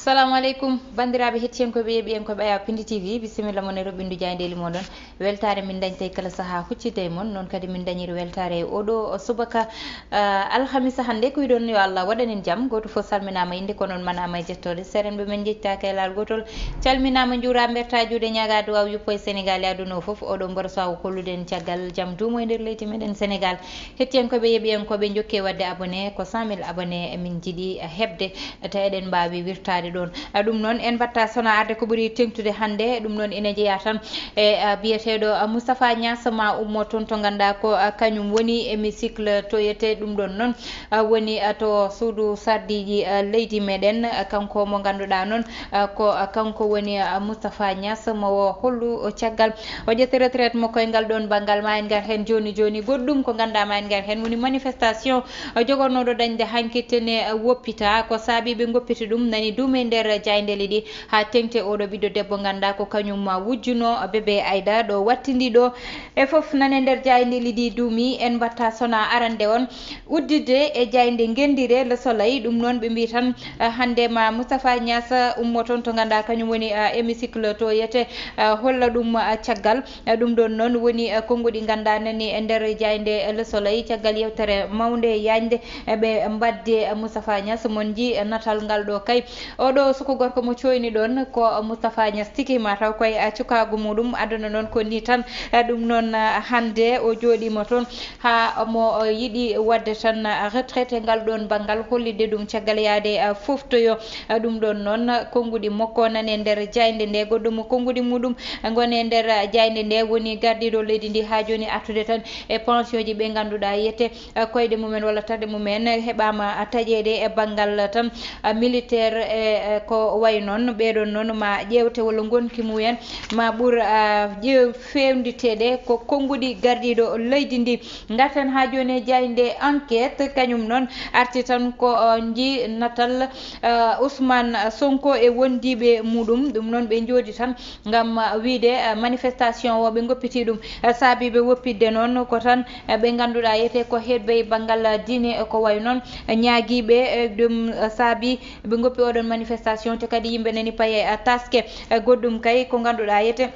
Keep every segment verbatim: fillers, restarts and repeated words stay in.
Salamu aleykum, banndiraaɓe hettiyankooɓe, yeeɓiyankooɓe Aya Pindi T V, bisimilla mon e roɓɓindu jaayndeeli mon ɗon. Weltaare min dañta e kala sahaa huccitde e mon, noon kadi min dañiri weltaare e oɗo subaka, ah, alhamisa hannde. Ko wiɗon yo Allah waɗan en jam, gooto fof salminaama innde, ko noon manaama e jettode. Serenɓe men njettaaka e laal gootol, calminaama, njuuraama, mbertaa juuɗe, ñaagaa duwaaw yuppo e Sénégal e aduna o fof. Oɗo mboɗo so awo kollude en caggal jam duumo e nder leydi meɗen Sénégal. Hettiyankooɓe, yeeɓiyankooɓe, njokkee waɗde abonné, ko cent mille abonné min njiɗi heɓde, tawa eɗen mbaawi wirtaade ɗoon. Ah, ɗum noon, en mbaɗta sona arde ko ɓuri teŋtude hannde. Ɗum noon ina jeyaa tan e, ah, biyeteeɗo, ah, Moustapha Niass, ma ummo toon to ngannduɗaa ko, ah, kañum woni hémicycle to yetee. Ɗum ɗoon noon, ah, woni, ah, to suudu sardiiji, ah, leydi meɗen. Ah, kanko mo ngannduɗaa noon, ah, ko, ah, kanko woni, ah, Moustapha Niass, mo o hollu o caggal o ƴetti retraite makko e ngal ɗoon banngal. Ma en ngar heen jooni jooni. Goɗɗum ko ngannduɗaa ma en ngar heen woni manifestation, ah, jogornooɗo dañde hanki tene, ah, woppita. Ko saabi ɓe ngoppiti ɗum, nani duume nder jaayndeeli ɗi haa teŋti oɗo ɓiɗɗo debbo ngannduɗaa ko kañum, ah, wujjuno Bébé Aïda ɗo wattindi ɗo. E fof nane nder jaayndeeli ɗi duumi, en mbaɗta sona arande on udditde e jaaynde ngenndire Le Soleil. Ɗum noon ɓe mbii tan, ah, hannde ma Moustapha Niass ummo toon to ngannduɗaa kañum woni, ah, hémicycle to yetee, ah, holla ɗum, ah, caggal. Ah, ɗum ɗoon noon woni, ah, konnguɗi ngannduɗaa nani e nder jaaynde Le Soleil caggal yewtere mawnde yaañde, eh, ɓe mbaɗde, ah, Moustapha Niass. Mon njii, eh, natal ngal ɗo kay. Oɗo suko gorko mo cooyni ɗoon ko Moustapha Niass tigi, mataw koye, ah, cukaagu muɗum. Aduna noon ko ni tan. Ah, ɗum noon, ah, hannde o jooɗiima toon haa mo, ah, yiɗi waɗde tan, ah, retraite e ngal ɗoon banngal, hollitde ɗum caggal yaade, ah, foftoyo. Ah, ɗum ɗoon noon konnguɗi makko nane nder jaaynde nde. Goɗɗum konnguɗi muɗum ngone nder, ah, jaaynde nde, woni gardiiɗo leydi ndi haa jooni artude tan e pension ji ɓe ngannduɗaa yetee, eh, koyɗe mumen walla terɗe mumen heɓaama, eh, taƴeede e banngal tan, eh, militaire, eh, eh, ko wayi noon. Ɓeeɗoon noon ma ƴeewte walla ngonki mumen ma ɓur, ah, ƴeew-, feewnditeede ko konnguɗi gardiiɗo leydi ndi. Ngarten haa jooni e jaaynde Enquête, kañum noon arti tan ko, ah, njii natal, ah, Ousmane Sonko e wondiiɓe muɗum. Ɗum noon ɓe njoodi tan ngam, ah, wiyde, ah, manifestation o ɓe ngoppiti ɗum. Ah, saabiiɓe woppitde noon ko tan, ah, ɓe ngannduɗaa yetee ko heɓɓe banngal, ah, diine, eh, ko wayi noon, ah, ñaagiiɓe, eh, ɗum, ah, saabi ɓe ngoppi oɗon manifestation, te kadi yimɓe nani paye, ah, taske, ah, goɗɗum kay ko ngannduɗaa yetee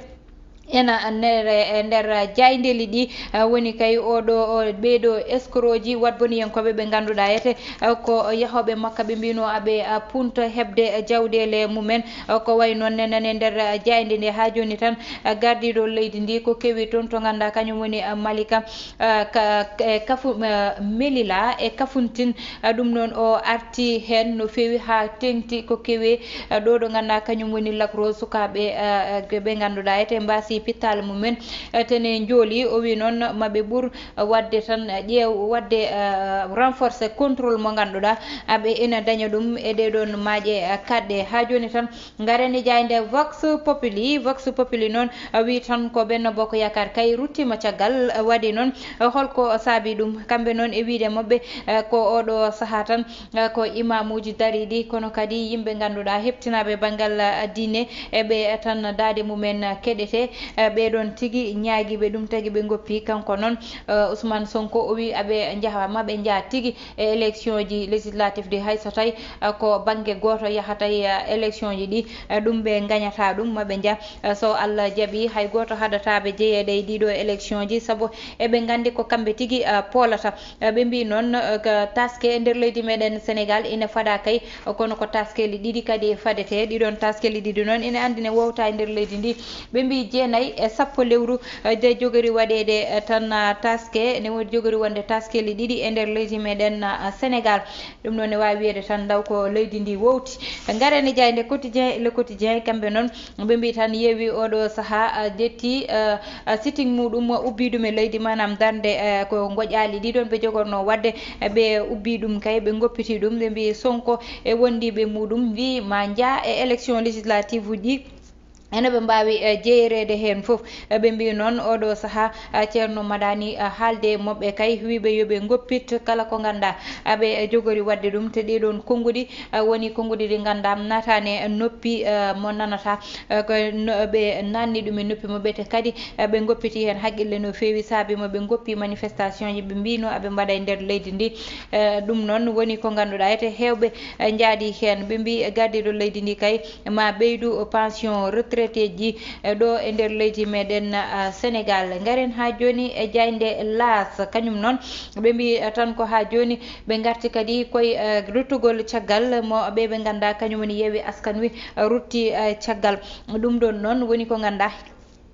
ena nder, e nder jaayndeeli ɗi, ah, woni kay oɗo, o, ɓeeɗo escroc ji, waɗboniyankooɓe ɓe ngannduɗaa yetee, ah, ko yahooɓe Makka, ɓe mbino aɓe, ah, punta heɓde, ah, jawɗeele mumen. Ah, ko wayi noon ne nane nder, ah, jaaynde nde haa jooni tan, ah, gardiiɗo leydi ndi ko kewi toon to ngannduɗaa kañum woni, ah, Malika, ah, ka, e Kafu-, ah, Melila e Kafountine. Ah, ɗum noon o arti heen no feewi haa teŋti ko kewi, ah, ɗo ɗo ngannduɗaa kañum woni Lac Rose, sukaaɓe, ah, ah, ɓe ngannduɗaa ete mbaasi pittaali mumen, ah, tene njooli. O wi noon maɓe ɓur, ah, waɗde tan, ah, ƴeew, waɗde, ah, renforcer contrôle mo ngannduɗaa, ah, ɓe ina daña ɗum e ɗee ɗoon maaje, ah, kaɗɗe. Haa jooni tan, ngaren e jaaynde Vox Populi. Vox Populi noon, ah, wi tan ko Benno Bokk Yaakaar kay ruttiima caggal, ah, waɗi noon, ah, holko saabi ɗum? Kamɓe noon e wiyde maɓɓe, ah, ko oɗo sahaa tan, ah, ko imaamuuji dariiɗi, kono kadi yimɓe ngannduɗaa heɓtinaaɓe banngal, ah, diine, e ɓe tan daade mumen keɗete, ah, ɓe ɗoon tigi ñaagiiɓe ɗum tagi ɓe ngoppi. Kanko noon, ah, Ousmane Sonko o wi aɓe njaha, maɓe njaha tigi e élection ji législative ɗi, hay so tawi, eh, ko bannge gooto yahata e, eh, élection ji ɗi, eh, ɗum ɓe ngañata ɗum, maɓe njah, eh, so Allah jaɓi, hay gooto haɗataa ɓe jeyeede e ɗiɗo élection ji, sabu eɓe nganndi ko kamɓe tigi, eh, poolata. Eh, ɓe mbii noon, eh, ko taske e nder leydi meɗen Sénégal ina faɗa kay, eh, kono ko taskeeli ɗiɗi kadi fadete. Ɗiɗon taskeeli ɗiɗi noon ina anndine wowta e nder leydi ndi. Ɓe mbii jeenayi e sappo lewru, eh, de jogori waɗeede, eh, tan, ah, taske, ne woni jogori wonde taskeeli ɗiɗi e nder leydi meɗen, ah, Sénégal. Ɗum noon ne waawi wiyeede tan ndaw ko leydi ndi wowti. Ngaren e jaaynde Quotidien, Le Quotidien, kamɓe noon ɓe mbii tan yeewi oɗo sahaa, ah, jetti, ah, ah, sitting muɗum ubbi ɗum e leydi, maanaam darnde, eh, ko ngoƴaali ɗiɗon ɓe jogorno waɗde, eh, ɓe ubbi ɗum kay, ɓe ngoppiti ɗum, ɓe mbii Sonko e wondiiɓe muɗum mbii ma njaa e élection législative uji ɗi. ene ɓe mbaawi, eh, jeyereede heen fof. Eh, ɓe mbii noon, oɗo sahaa, eh, Ceerno Madani, eh, haalde e moɓɓe kay, wii ɓe yo ɓe ngoppit kala ko nganndaa, eh, ɓe, eh, jogori waɗde ɗum. Te ɗii ɗoon konnguɗi, eh, woni konnguɗi ɗi nganndaa naataani e noppi, eh, mo nanata, eh, ko no ɓe naatni ɗum e noppi maɓɓe. Te kadi, eh, ɓe ngoppiti heen haqqille no feewi, saabi mo ɓe ngoppi manifestation ji, ɓe mbiino aɓe mbaɗa e nder leydi ndi. Eh, ɗum noon woni ko ngannduɗaa, ete heewɓe, eh, njaaɗi heen. Ɓe mbii gardiiɗo leydi ndi kay ma ɓeydu pension retraité ji, eh, ɗo e nder leydi meɗen, ah, Sénégal. Ngaren haa jooni e jaaynde Laas, kañum noon ɓe mbii, eh, tan ko haa jooni ɓe ngarti kadi koye, eh, ruttugol caggal mo ɓe ɓe nganndaa kañum woni Yewwi Askan Wi, eh, rutti, eh, caggal. Ɗum ɗoon noon woni ko nganndaa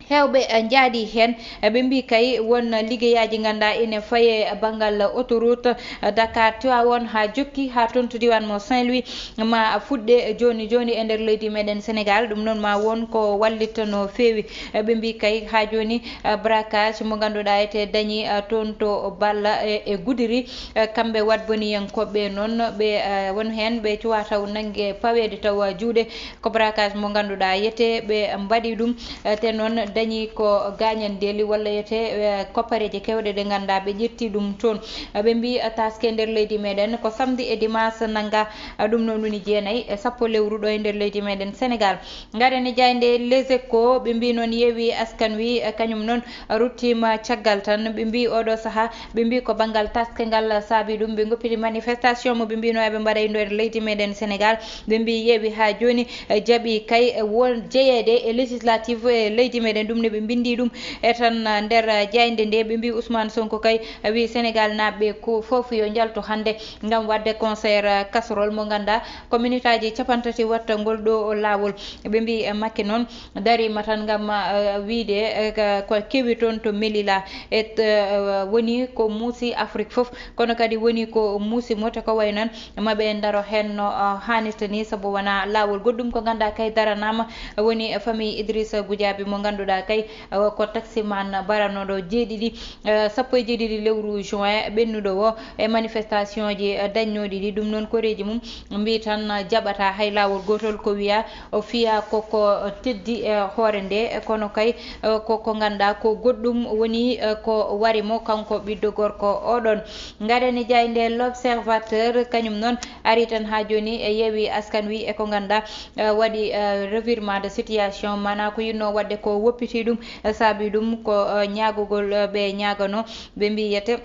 heewɓe, eh, njaaɗi heen. Eh, ɓe mbii kay won liggeyaaji nganndaa ene faye banngal autoroute, eh, Dakar Tivaouane haa jokki haa toon to diiwaan mo Saint-Louis ma fuɗɗe jooni jooni e nder leydi meɗen Sénégal. Ɗum noon ma won ko wallita no feewi. Eh, ɓe mbii kay haa jooni, eh, braquage mo ngannduɗaa ete dañi, eh, toon to Balla e, e Goudiri. Eh, kamɓe waɗboniyankooɓe noon ɓe, eh, won heen ɓe cuwa taw nannge paweede taw juuɗe. Ko braquage mo ngannduɗaa yete ɓe mbaɗi ɗum, eh, te noon dañi ko gaañandeeli walla yete, eh, koppareeje keewɗe ɗe ngannduɗaa ɓe ƴetti ɗum toon. Eh, ɓe mbii, eh, taske nder leydi meɗen ko samedi e dimanche nannga, eh, ɗum noon woni jeenayi e sappo lewru ɗo e nder leydi meɗen Sénégal. Ngaren e jaaynde Les Échos, ɓe mbii noon Yewwi Askan Wi, eh, kañum noon ruttiima caggal tan. Ɓe mbii oɗo sahaa, ɓe mbii ko banngal taske ngal saabi ɗum. Ɓe ngoppiti manifestation mo ɓe mbiino eɓe mbaɗa e nder leydi meɗen Sénégal. Ɓe mbii yeewi haa jooni, eh, jaɓi kay, eh, won jeyeede e législative e leydi meɗen. Ɗum ne ɓe mbindi ɗum e tan, eh, nder, eh, jaaynde nde. Ɓe mbii Ousmane Sonko kay, eh, wii Sénégal naaɓe ko fof yo njaltu hannde ngam waɗde concert, eh, casserole mo ngannduɗaa ko minitaaji capantati wattangol ɗo o laawol. Ɓe mbii, eh, Macky noon dariima tan ngam, eh, wiide, eh, ka-, ko kewi toon to Melilla. Et, eh, woni ko muusi Afrique fof, kono kadi woni ko muusi mo, te ko wayi noon ma ɓe ndaro heen no, eh, haanirta ni, sabu wonaa laawol goɗɗum ko ngannduɗaa kay daranaama, woni famille Idrissa Goudiaby mo ngannduɗaa kay, eh, ko taximan baranooɗo jeeɗiɗi, eh, sappo e jeeɗiɗi lewru juin ɓennuɗo o e manifestation ji, eh, dañnooɗi ɗi. Ɗum noon koreeji mum mbii tan, eh, jaɓataa hay laawol gootol, ko wiyaa o fiyaa ko ko teddi e hoore nde, kono kay, eh, ko, ko ngannduɗaa ko goɗɗum woni, eh, ko wari mo kanko ɓiɗɗo gorko oɗon. Ngaren e jaaynde L'Observateur, kañum noon ari tan haa jooni e yeewi Askan Wi e ko ngannduɗaa, eh, waɗi, eh, revirement de situation, maanaa ko yinnoo waɗde ko woppiti ɗum, eh, saabi ɗum ko, eh, ñaagugol, eh, ɓe ñaaganoo, ɓe mbiyete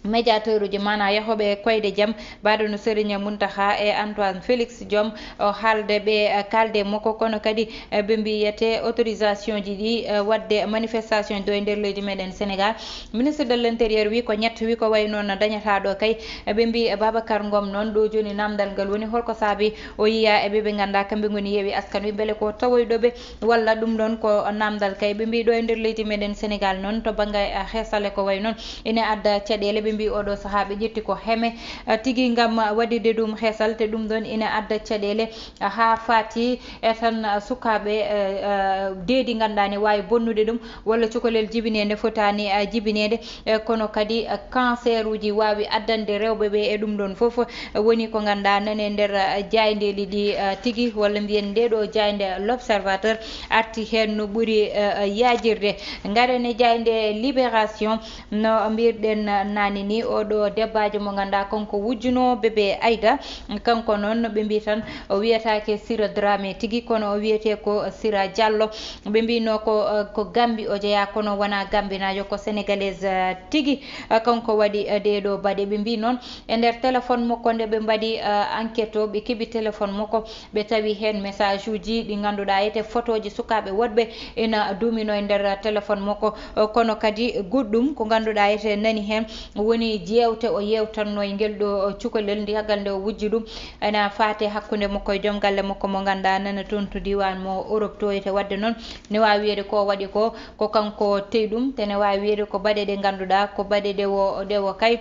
médiateur uji, maanaa yahooɓe koyɗe jam, mbaɗo no Serigne Mountakha e Antoine Félix Diome, o haalde ɓe, eh, kaalde makko, kono kadi, eh, ɓe mbiyete autorisation ji ɗi, eh, waɗde manifestation ɗo e nder leydi meɗen Sénégal. Ministre de l'Intérieur wi ko ñett, wi ko wayi noon dañataa ɗo kay. Eh, ɓe mbi, eh, Babacar Ngom noon ɗo jooni namdal ngal woni holko saabi o yiya e ɓe ɓe ngannduɗaa kamɓe ngoni yeewi Askan Wi, mbele ko tawoyɗo ɓe walla ɗum ɗoon ko namdal kay. Ɓe mbi ɗo e nder leydi meɗen Sénégal noon to bannge, eh, heesale ko wayi noon ina adda caɗeele. Ɓe mbi oɗo sahaa ɓe ƴetti ko heme, eh, tigi ngam waɗirde ɗum heesal, te ɗum ɗoon ina adda caɗeele, eh, haa faati e tan, eh, sukaaɓe, eh, eh, deedi ngannduɗaa ne waawi bonnude ɗum, walla cukalel jibineende fotaani, eh, jibineede, eh, kono kadi, eh, cancer uji waawi addande rewɓe ɓe e ɗum ɗoon fof, eh, woni ko ngannduɗaa nane nder, eh, jaayndeeli ɗi, eh, tigi, walla mbiyen nde ɗo jaaynde L'Observateur arti heen no ɓuri, eh, eh, yaajirde. Ngaren e jaaynde Libération, no mbirɗen naane ni, oɗo debbaajo mo ngannduɗaa kanko wujjuno bébé Aïda, kanko noon no ɓe mbi tan o wiyetaake Sira Dramé tigi, kono o wiyetee ko Sira Diallo. Ɓe mbino ko, eh, ko Gambi o jeyaa, kono wonaa Gambinaajo, ko Sénégalaise, eh, tigi. Eh, kanko waɗi, eh, ɗee ɗoo baɗe. Ɓe mbi noon e nder téléphone makko nde ɓe mbaɗi, eh, enquête o, ɓe keɓi téléphone makko, ɓe tawi heen message uji ɗi ngannduɗaa ete photoji sukaaɓe woɗɓe ina duumino e nder téléphone makko. Eh, kono kadi goɗɗum ko ngannduɗaa ete nani heen woni jeewte o yeewtatno e ngel ɗo cukalel, ndi caggal nde o wujji ɗum ena faate hakkunde makko e joom galle makko mo ngannduɗaa nana toon to diiwaan mo Europe to. Ete waɗde noon ne waawi wiyeede ko waɗi ko, ko kanko teyi ɗum, te ne waawi wiyeede ko baɗe ɗe ngannduɗaa ko baɗe ɗe o, ɗe o kay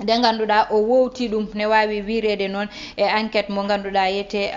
Nde ngannduɗaa o wowti ɗum, ne waawi wiireede noon, e enquête mo ngannduɗaa yiyetee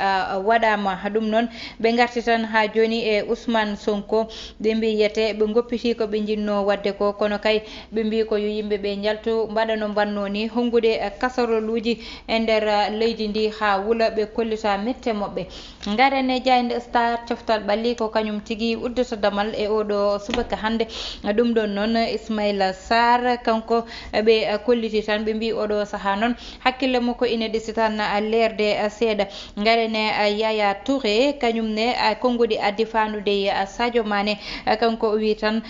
waɗaama ɗum noon. Ɓe ngarti tan haa jooni e Ousmane Sonko, ɓe mbiyi yiyetee ɓe ngoppitii ko ɓe njinnoo waɗde ko, kono kay ɓe mbiyi ko yo yimɓe ɓe njaltu mbaɗa no mbannoo ni, honngude kasoroluuji e nder leydi ndi haa wula, ɓe kollita mette moɓɓe. Ngaren e jaaynde Star coftal ɓalli, ko kañum tigi uddata damal e oɗo subaka hannde. Ɗum ɗon noon, Ismaila Sarr, kanko ɓe kolliti tan, ɓe mbi oɗo sahaa noon hakkille makko ina ɗisi tan leerde seeɗa. Ngaren e Yaya Touré, kañum ne konngudi addi faandude e Sadio Mané. Kanko o wi tan,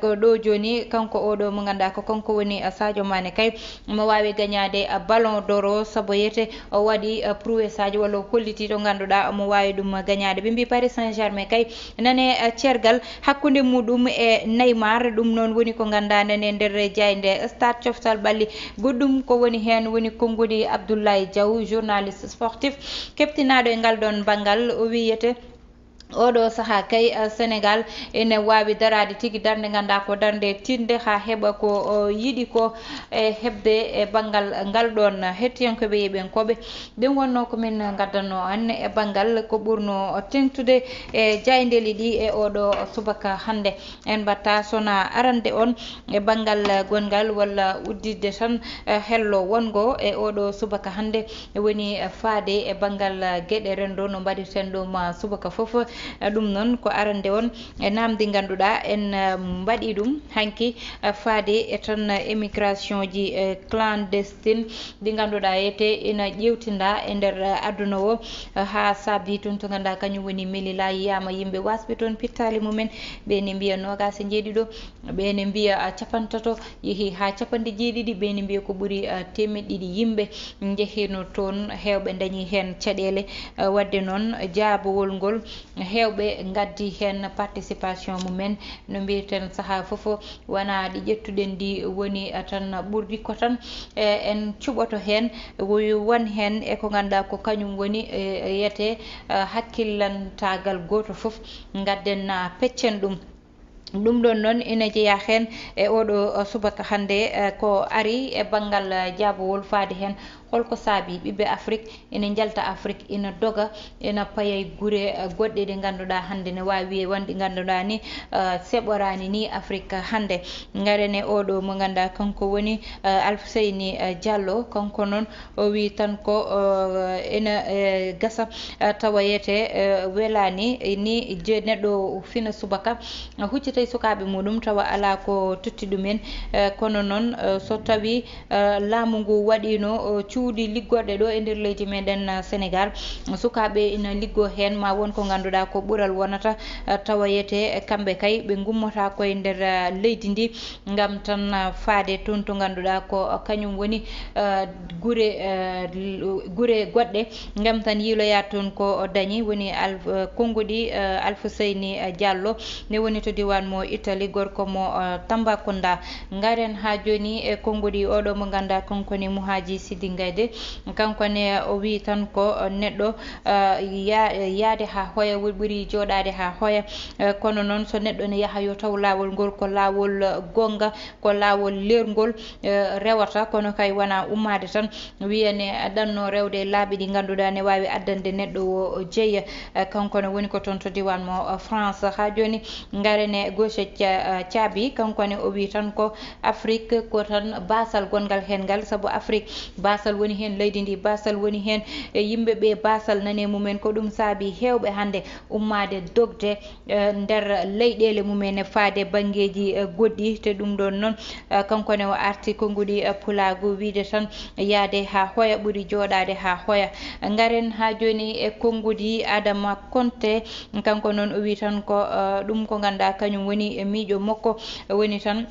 ko ɗo jooni, kanko oɗo mo ngannduɗaa ko kanko woni Sadio Mané kay, mo waawi gañaade ballon d'or o, sabu yiyetee o waɗi prouesse aji walla o holliti to ngannduɗaa omo waawi ɗum gañaade. Ɓe mbi Paris Saint-Germain kay nane cergal hakkunde muɗum e Neymar. Ɗum noon woni ko ngannduɗaa nane nder jaaynde Stade coftal ɓalli. Goɗɗum ko woni heen woni konngudi Abdoulaye Diaw, journaliste sportif, keɓtinaaɗo e ngal ɗoon banngal. O wi yiyetee oɗo sahaa kay, eh, Senegal ene waawi daraade tigi darnde ngannduɗaa ko darnde tiiɗnde haa heɓa ko, o, yiɗi ko e heɓde e banngal ngal ɗoon. Hettiyankooɓe yeeɓiyankooɓe, ɗum wonnoo ko min ngaddanno on e banngal ko ɓurnoo teeŋtude e jaayndeeli ɗi e oɗo subaka hannde. En mbaɗta sona arande on e banngal gonngal walla udditde tan, eh, hello wonngo e oɗo subaka hannde woni, eh, faade e banngal, eh, geɗe renndo no mbaɗirten ɗum, ah, subaka fof. Eh, ɗum noon ko arande on e naamndi ngannduɗaa en, eh, mbaɗi ɗum hanki, eh, faade e tan, eh, émigration ji, eh, clandestine ɗi ngannduɗaa yiyetee ina ƴeewtinda e nder, eh, aduna o, eh, haa saabi toon to ngannduɗaa kañum woni Melilla, yiyaama yimɓe waasɓe toon pittaali mumen, ɓe ne mbiya noogaas e njeeɗiɗo, ɓe ne mbiya, ah, capantato, yehi haa capanɗe jeeɗiɗi, ɓe ne mbiya ko ɓuri, ah, teemeɗɗe ɗiɗi yimɓe njehino toon, heewɓe ndañi heen caɗeele. Ah, waɗde noon, jaabawol ngol, heewɓe ngaddi heen participation mumen, no mbiyeten sahaa fof, wonaa ɗi ƴettuɗen ndi woni, ah, tan ɓurdi ko tan, e, en cuɓoto heen, wo-, won heen e ko ngannduɗaa ko kañum woni, e, yiyetee, ah, hakkillantaagal gooto fof, ngadden, ah, peccen ɗum. Ɗum ɗoon noon ina jeyaa heen e oɗo, uh, subaka hannde, uh, ko ari e banngal, uh, jaabawol faade heen. Holko saabii ɓiɓɓe Afrik ina njalta Afrik, ina doga, ina paya e gure, uh, goɗɗe ɗe ngannduɗaa hannde ne waawi wiyee won ɗi ngannduɗaa ni, uh, seɓoraani ni Afrik hannde. Ngaren e oɗo mo ngannduɗaa kanko woni, uh, Alfuseyni, uh, Diallo, kanko noon o wi tan ko, uh, ina, uh, gasa, uh, tawa yiyetee, uh, welaani ni je neɗɗo fina subaka, uh, huccita e sukaaɓe muɗum tawa alaa ko totti ɗumen. Uh, kono noon, uh, so tawi, uh, laamu ngu waɗiino, uh, cuuɗi liggorɗe ɗo e nder leydi meɗen, uh, Senegal, sukaaɓe ina liggoo heen, ma won ko ngannduɗaa ko ɓural wonata, uh, tawa yiyetee kamɓe kay ɓe ngummotaako e nder, uh, leydi ndi. Ngam tan, ah, faade toon to ngannduɗaa ko kañum woni, ah, gure, ah, l-, gure goɗɗe, ngam tan yiiloyaa toon ko o dañi, woni Al-, ah, konnguɗi, ah, Alfuseyni, ah, Diallo, ne woni to diiwaan mo Italie, gorko mo, ah, Tambacounda. Ngaren haa jooni e konnguɗi oɗo mo ngannduɗaa kanko ne Muhaaji Siddi Gayde. Kanko ne o wii tan ko neɗɗo, ah, ya-, yahde haa hoya ɓuri jooɗaade haa hoya. Eh, kono noon so neɗɗo ne yaha yo taw laawol ngol ko laawol, eh, goonga, ko laawol leerngol, eh, rewata, kono kay wonaa ummaade tan wiyane ɗanno rewde e laabi ɗi ngannduɗaa ne waawi addande neɗɗo o, o jeya. Eh, kanko ne woni ko toon to diiwaan mo, eh, France. Haa jooni ngaren e Gauche Ca-, eh, Caabi, kanko ne o wii tan ko Afrik ko tan baasal gonngal heen ngal, sabu Afrik baasal woni heen, leydi ndi baasal woni heen, e yimɓe ɓe baasal nane mumen. Ko ɗum saabi heewɓe hannde ummaade dogde, eh, nder leyɗeele mumen e faade banngeeji, eh, goɗɗi. Te ɗum ɗoon noon, eh, kanko ne o arti konnguɗi, eh, pulaagu wiyde tan yahde haa hoya ɓuri jooɗaade haa hoya. Ngaren haa jooni e konnguɗi Adama Konte, kanko noon o wii tan ko, eh, ɗum ko ngannduɗaa kañum woni e miijo makko, woni tan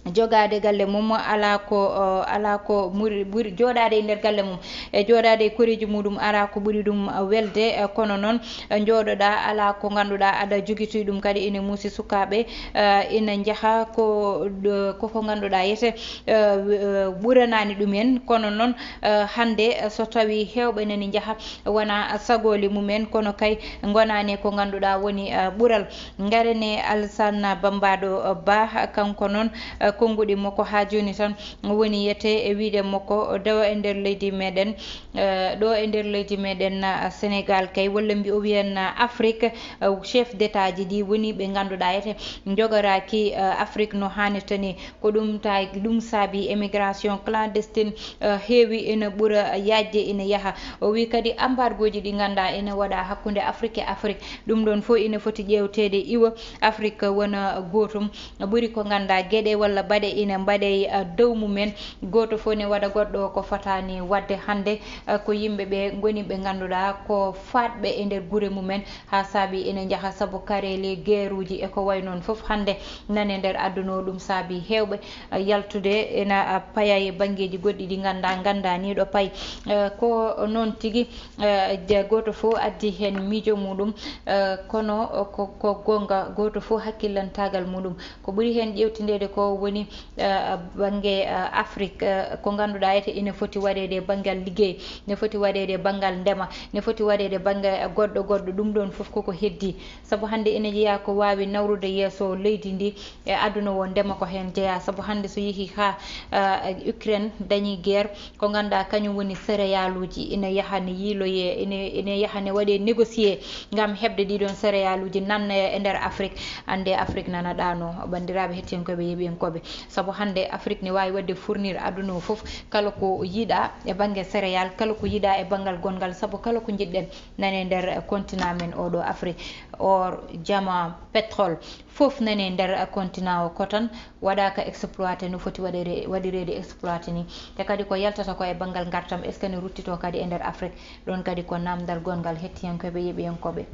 jogaade galle mum alaa ko, o, alaa ko ɓuri, ɓuri jooɗaade e nder galle mum, e jooɗaade e koreeji muɗum alaa ko ɓuri ɗum welde, e kono noon, e njooɗoɗaa alaa ko ngannduɗaa aɗa jogitoyi ɗum kadi ene muusi sukaaɓe, e, ina njaha ko, ɗo, ko, ko ngannduɗaa yiyetee, e, e, ɓuranaani ɗum en, kono noon, e, hannde, e, so tawii heewɓe nani njaha wonaa sagooli mum en, kono kay ngonaani ko ngannduɗaa woni, e, ɓural. Ngaren e Alassane Bambaaɗo Ba, kanko noon, eh, Konnguɗi makko haa jooni tan woni yete e wiyde makko dawa e nder leydi meɗen, eh, ɗo e nder leydi meɗen, ah, Sénégal kay, walla mbi o wiyan, ah, Afrique, eh, chef d'état ji ɗi woni ɓe ngannduɗaa yete njogoraaki, eh, Afrique no haanirta ni. Ko ɗum tawi, ɗum saabi émigration clandestine, eh, heewi ina ɓura yaajde ina yaha. O wi kadi embargo ji ɗi ngannduɗaa ina waɗa hakkunde Afrique e Afrique. Ɗum ɗon fof ina foti ƴeewteede iwa Afrique wona gootum. Ɓuri ko ngannduɗaa geɗe walla baɗe ina mbaɗe, eh, dow mumen. Gooto fof ne waɗa goɗɗo ko fotaani waɗde. Hannde, eh, ko yimɓe ɓe ngoni ɓe ngannduɗaa ko faatɓe e nder gure mumen, haa saabi ina njaha sabu kareeli, geeruuji e ko wayi noon fof. Hannde nane nder aduna o, ɗum saabi heewɓe, eh, yaltude ina, eh, paya e banngeeji goɗɗi ɗi ngannduɗaa, ngannduɗaa ni ɗo payi. Eh, ko noon tigi, eh, je-, gooto fof addi heen miijo muɗum, eh, kono ko, ko goonga, gooto fof hakkillantaagal muɗum. Ko ɓuri heen ƴeewtindeede ko woni, eh, bannge, eh, Afrik, eh, ko ngannduɗaa ete ina foti waɗeede e banngal liggey, ne foti waɗeede e banngal ndema, ne foti waɗeede e bannge goɗɗo goɗɗo. Ɗum ɗoon fof koko heddii. Sabu hannde ina jeyaa ko waawi nawrude yeeso leydi ndi e aduna o, ndema ko heen jeyaa. Sabu hannde so yehii haa, eh, Ukraine dañii guerre, ko ngannduɗaa kañum woni céréaluuji ina yaha ne yiiloyee, ina, ina yaha ne waɗee négocier ngam heɓde ɗii ɗoon céréaluuji nanna e nder Afrik. Annde Afrik nana ɗaanoo, banndiraaɓe hettiyankooɓe, yeeɓiyankooɓe. Sabu hannde Afrik ne waawi waɗde fournir aduna o fof kala ko yiɗaa e bannge céréale, kala ko yiɗaa e banngal gonngal, sabu kala ko njiɗɗen nane nder continent men oɗo Afrik. Or, diamant, pétrole, fof nane nder continent o, ko tan waɗaaka exploité no foti waɗere-, waɗireede exploité ni. Te kadi ko yaltata ko e banngal ngartam, est-ce que ne ruttito kadi e nder Afrik? Ɗoon kadi ko naamndal gonngal hettiyankooɓe, yeeɓiyankooɓe.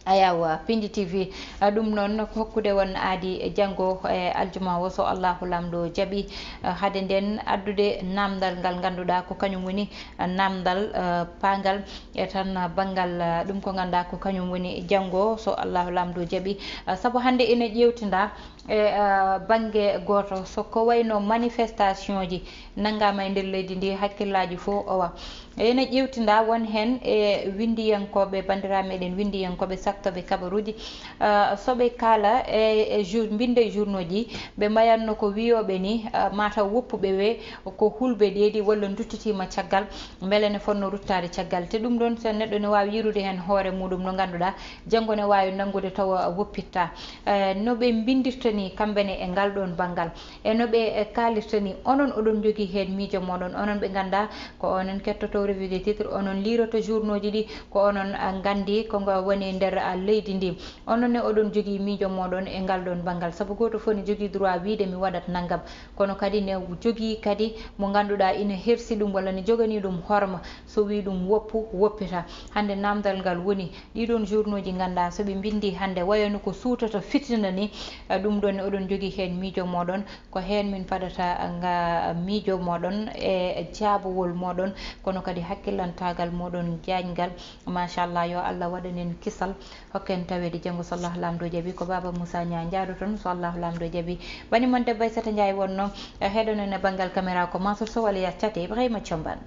Ayawa, Pindi T V, ah, ɗum noon ko hokkude on aadi e janngo e aljuma o, so Allahu Laamɗo jaɓi, ah, hade nden addude naamndal ngal ngannduɗaa ko kañum woni, ah, naamndal, ah, paangal e tan, ah, banngal, ah, ɗum ko ngannduɗaa ko kañum woni janngo, so Allahu Laamɗo jaɓi. Ah, sabu hannde ene ƴeewtinda e, ah, bannge gooto, so ko wayno manifestation ji nanngaama e nder leydi ndi, hakkillaaji fof owa. Ene ƴeewtinda won heen e winndiyankooɓe, banndiraaɓe meɗen winndiyankooɓe saktooɓe kabaruuji, ah, so ɓe kaala e, e jour, mbinnde journaux ji, ɓe mbayanno ko wiyooɓe ni, ah, mataw woppuɓe ɓe ko hulɓe deedi walla nduttitiima caggal, mbele ne fotno ruttaade caggal. Te ɗum ɗoon, so neɗɗo ne waawi yirude heen hoore muɗum no ngannduɗaa, janngo ne waawi nanngude tawa woppitta. Eh, no ɓe mbinndirta ni kamɓe ne e ngal ɗoon banngal, e no ɓe, eh, kaalirta ni, onon oɗon njogii heen miijo mooɗon, onon ɓe ngannduɗaa ko onon kettotoo revue de titre, onon liiroto journaux ji ɗi, ko onon, ah, nganndi ko ngo woni nder, ah, leydi ndi. Onon ne oɗon njogii miijo mooɗon e ngal ɗoon banngal, sabu gooto fof ne jogii droit wiyde mi waɗat nanngam, kono kadi ne jogii kadi mo ngannduɗaa ina hersi ɗum walla ne joganii ɗum horma, so wii ɗum woppu, woppita. Hannde naamndal ngal woni, ɗii ɗoon journaux ji ngannduɗaa so ɓe mbinndii hannde wayano ko suutata fitina ni, eh, ɗum ɗoon ne oɗon njogii heen miijo mooɗon, ko heen min paɗata nga miijo mooɗon e jaabawol mooɗon, kono kadi hakkillantaagal mooɗon jaaƴngal. Machallah, yo Allah waɗan en kisal, hokken taweede janngo so Allahu Laamɗo jaɓi. Ko Baaba Moussa Niang njaadoton so Allahu Laamɗo jaɓi. Bani mon debbo Aissata Ndiaye wonno, eh, heɗonen e banngal caméra ko Mansour Sow alias Thiaté Ibrahima Thiombane.